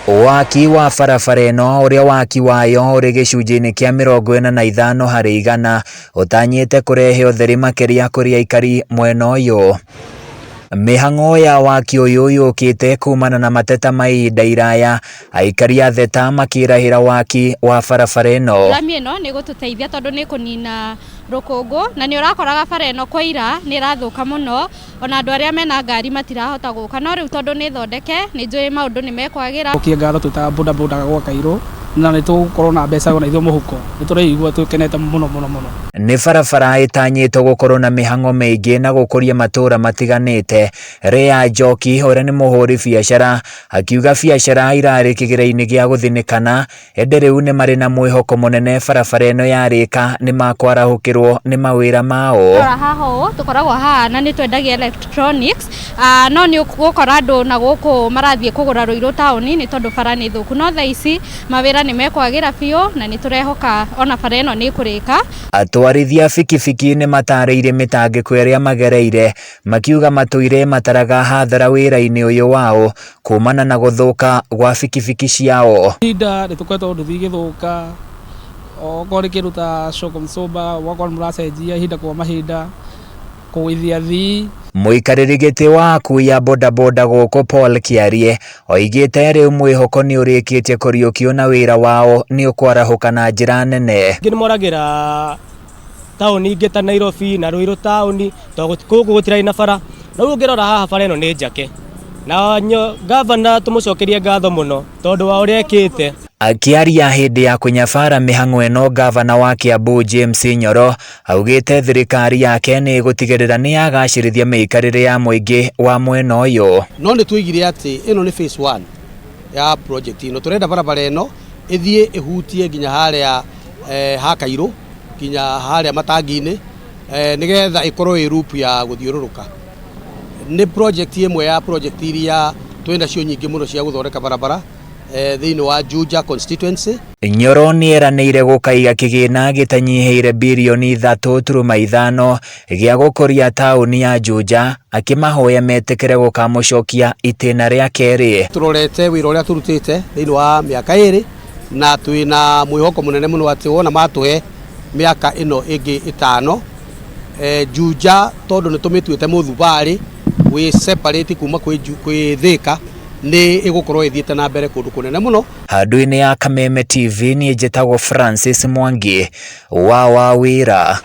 Waki wa barabara ĩno ũrĩa waki wayo ũrĩ gĩcunjĩ-inĩ kĩa 45% ũtanyĩte kũrehe ũtheri makĩria kũrĩ aikari mwena ũyũ. Mĩhang'o ya waki ũyũ yũkĩte kumana na mateta ma ihinda iraya aikari a Theta makĩrahĩra waki wa barabara ĩno. Rami ĩno nĩ ĩgũtũteithia tondũ nĩ ĩkũnina rũkũngũ na nĩ ũrakoraga bara ĩno kwaira nĩ ĩrathũka mũno ona andũ arĩa mena ngari matirahota gũka no rĩu tondũ nĩ thondeke nĩ njũĩ maũndũ nĩ mekwagĩra. Cokia ngatho twĩ ta boda boda gwa Kairũ na nĩ tũgũkorwo na mbeca ona ithuĩ mũhuko, nĩ tũraigua tũkenete mũno mũno mũno. Nĩ barabara ĩtanyĩtwo gũkorwo na mĩhang'o mĩingĩ na gũkũria matũũra matiganĩte. Rea Njoki ũrĩa nĩ mũhũri biacara akiuga biacara irarĩ kĩgĩra-inĩ gĩa gũthinĩkana ĩndĩ rĩu nĩ marĩ na mwĩhoko mũnene barabara ĩno yarĩka nĩ makwarahũkĩrwo nĩ mawĩra mao. Rora haha ũũ tũkoragwo haha na nĩ twendagia electronics no nĩ ũgũkora andũ na gũkũ marathiĩ kũgũra Ruiru taũni nĩ tondũ bara nĩ thũku no thaa ici mawĩra nĩ mekwagĩra biũ na nĩ tũrehoka ona bara ĩno nĩ ĩkũrĩka. Atwarithia bikibiki nĩ matarĩirie mĩtangĩko ĩrĩa magereire makiuga matũire mataraga hathara wĩra-inĩ ũyũ wao kumana na gũthũka gwa bikibiki ciao. Ihinda nĩ tũkoretwo nduthi igĩthũka okorwo nĩ kĩndũ ta shock absorber ũgakora nĩ mũracenjia ihinda kwa mahinda kũgũithia athii. Mũikarĩri gĩtĩ wa akui a bodaboda gũkũ Paul Kĩarie oigĩte rĩu mwĩhoko nĩ ũrĩkĩtie kũriũkio na wĩra wao nĩ ũkwarahũka na njĩra nene. Angĩ nĩ moragĩra taũni ingĩ ta Nairobi na Ruiru taũni tondũ gũkũ gũtirarĩ na bara. Rĩu ũngĩrora haha bara ĩno nĩ njake na ngavana tũmũcokerie ngatho mũno tondũ wa ũrĩa ekĩte. Akĩaria hĩndĩ ya kũnyabara mĩhang'o ĩno ngavana wa Kiambu James Nyoro augĩte thirikari yake nĩ ĩgũtigĩrĩra nĩ yagacĩrithia mĩikarĩre ya mũingĩ wa mwena ũyũ. No nĩ tuigire atĩ ĩno nĩ phase 1 ya project ĩno, tũrenda barabara ĩno ĩthiĩ ĩhutie nginya harĩa ha Kairũ nginya harĩa matangi-inĩ nĩgetha ĩkorwo ĩ loop ya gũthiũrũrũka. Nĩ project ĩmwe ya project iria twĩ nacio nyingĩ mũno cia gũthondeka barabara thĩinĩ wa Juja constituency. Nyoro nĩ eranĩire gũkaiga kĩgĩna gĩtanyihĩire birioni 3.5 gĩa gũkũria taũni ya Juja akĩmahoya metĩkĩre gũkamũcokia itĩna rĩa kerĩ. Tũrorete wĩra ũrĩa tũrutĩte thĩinĩ wa mĩaka ĩrĩ na twĩna mwĩhoko mũnene mũno atĩ wona matũhe mĩaka ĩno ĩngĩ ĩtano Juja tondũ nĩ tũmĩtuĩte mũthubarĩ wĩ separate kuma kwĩ Thika nĩ ĩgũkorwo ĩthiĩte na mbere kũndũ kũnene mũno. Handũ-inĩ ya Kameme TV niĩ njĩtagwo Francis Mwangi wa Wawĩra.